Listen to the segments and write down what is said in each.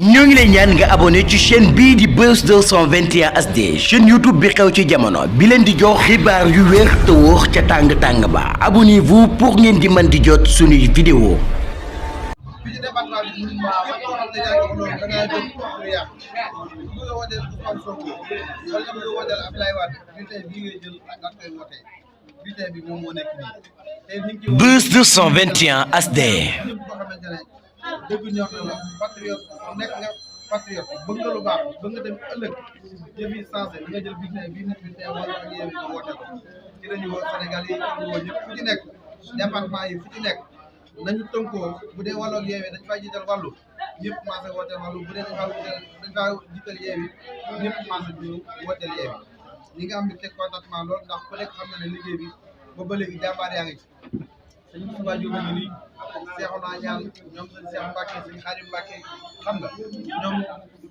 ñoo ngi lay ñaan nga abonné ci chaîne bii di Buzz 221 HD chaîne YouTube bi xew ci jamono bi leen di jox xibaar yu wér te wóor ca tàng-tàng ba abonnez-vous pour ngeen di mën di jot suñuy vidéo. Buzz 221 HD. dëgg ñor na la patriote nekk nga patriote bëgg nga lu baax bëgg nga dem ëllëg yëf yi sensé nga jël bulletin bii nit bulletin wala ak yéen ko woote ko ci lañu woo Sénégal yi ñu woo ñëpp fu ci nekk département yi fu ci nekk nañu tënkoo bu dee wàllu ak yeewee dañ fay jiital wàllu ñëpp commencé wooteel wàllu bu dee dañ faa jiital yeewi ñëpp commencé ñu wooteel yeewi ñi nga am bi teg contentement loolu ndax ku nekk xam na ne liggéey bi ba léegi jàmbaar yaa ngi ci sëñ Moustapha Diop ngi nii seexu naa ñaan ñoom sëñ Seex Mbàkke sëñ Xaadim Mbàkke xam nga ñoom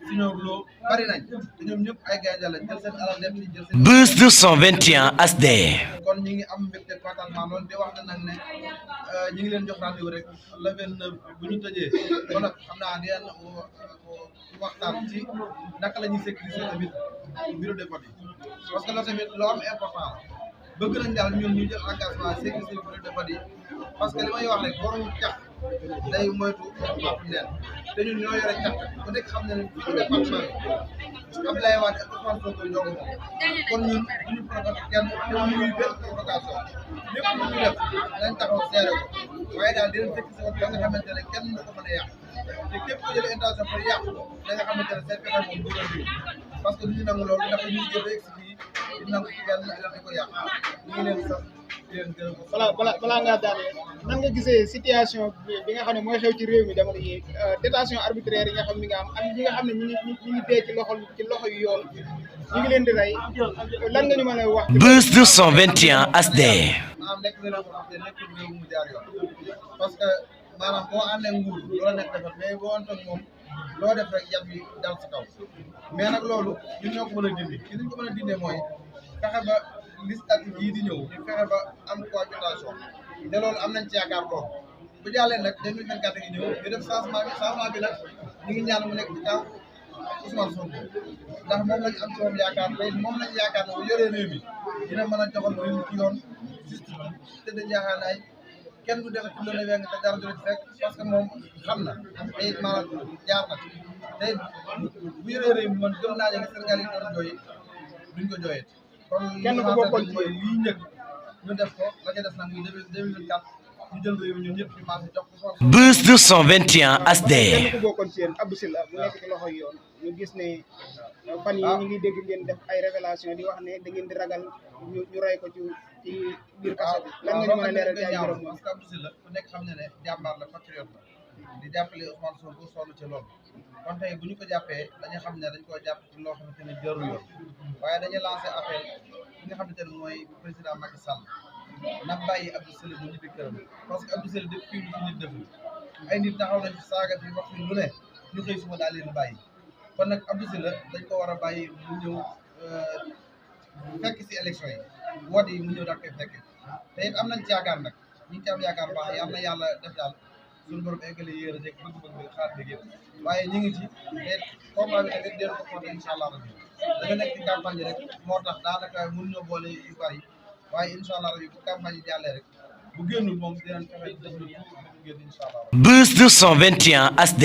siñoo loo bari nañ te ñoom ñëpp ay gaynde lañ jël seen alal def ci jël seen Buzz 221 HD. kon ñi ngi am mbégte contentement loolu di wax na nag ne ñi ngi leen jox rendez-vous rek le 29 bu ñu tëjee kon nag xam naa di leen waxtaan ci naka la ñuy sécuriser tamit bureau de vote yi parce que loolu tamit loo am important la bëgg nañ daal ñun ñu jël engagement sécuriser bureau de vote yi parce que li may wax rek borom cax day moytu bopp neen te ñun ñoo yore cax ku nekk xam ne fii ci département bi Abdoulaye Wade ak Ousmane Sonko ñoo ko moom kon ñun duñu provoqué kenn te ñuy benn provocation lépp lu ñu def dañ taxaw seere ko waaye daal di leen fekk si woon ba nga xamante ne kenn du ko mën a yàq te képp ku jëlee intention pour yàq ko da nga xamante ne seen pexe moom du la déglu parce que du ñu nangu loolu ndax ñu jël rek si fii di nangu kenn di ko yàq ñu ngi leen sax balaa ngaa daanee nan nga gisee situation bi nga xam ne mooy xew ci réew mi jamono yi détention arbitraire yi nga xam ni nga am ak ñi nga xam ne ñu ngi dee ci loxo yu yoon ñu ngi leen di rey lan nga ñu mën a wax. Buzz 221 HD. maanaam nekk na loo xam ne nekkul réew mu jaar yoon parce que maanaam boo àndee nguur loola nekk defar mais boo àndoon moom loo def rek yàq bi dal ci kaw mais nag loolu ñun ñoo ko mën a dindi ci li ñu ko mën a dindee mooy fexe ba législative yi di ñëw ñu fexe ba am cohabitation te loolu am nañ ci yaakaar lool bu jàllee nag 2024 gi ñëw ñu def changement bi nag ñu ngi ñaan mu nekk ci kaw Ousmane Sonko ndax moom lañ am ci moom yaakaar te moom lañ yaakaar ne bu yoree réew mi dina mën a joxal réew ci yoon justice te da jaaxaanaay kenn du def ci lu ne weng te dara du la ci fekk parce que moom xam na te it maanaam jaar na te bu yoree réew mi man gëm naa ne Sénégal yi doon jooy duñ ko jooyee kon kenn ku bokkoon ci mooy lii njëkk ñu def ko la ca def nag muy 2024 ñu jël réew mi ñun ñëpp ñu maase jox ko. Buzz 221 HD. kenn ku bokkoon ci yéen Abdou Sylla bu nekk ci loxoy yoon ñu gis ne fan yi ñu ngi dégg ngeen def ay révélation di wax ne da ngeen di ragal ñu rey ko ci biir kaso bi lan nga ñu mën a leeral ci ay juróom moom. parce que Abdou Sylla ku nekk xam ne ne jàmbaar la patriote la di jàppale Ousmane Sonko sonn ci loolu kon tey bu ñu ko jàppee dañu xam ne dañ koo jàpp ci loo xamante ne jarul yoon waaye dañuy lancé appel ki nga xamante ne mooy président Macky Sall na bàyyi Abdou Sylla mu ñibbi këram parce que Abdou Sylla def fii lu fi nit deful ay nit taxaw nañ fi saaga fi wax fi lu ne ñu xëy suma daal leen bàyyi kon nag Abdou Sylla dañ ko war a bàyyi mu ñëw fekk si élection yi woote yi mu ñëw daal koy fekk te it am nañ ci yaakaar nag ñu ngi ci am yaakaar baax yal na yàlla def daal suñu borom eggale yéer a jeg bëgg-bëgg bi xaar bi yëpp waaye ñu ngi ci te combat bi tamit dén ko porté incha allah rabbi dañu nekk ci campagne rek moo tax daanaka mën ñoo boole yu bari waaye incha allah rabbi bu campagne yi jàllee rek bu génnul moom dinañ fexe def lu tout bu génn incha allah. Buzz 221 HD.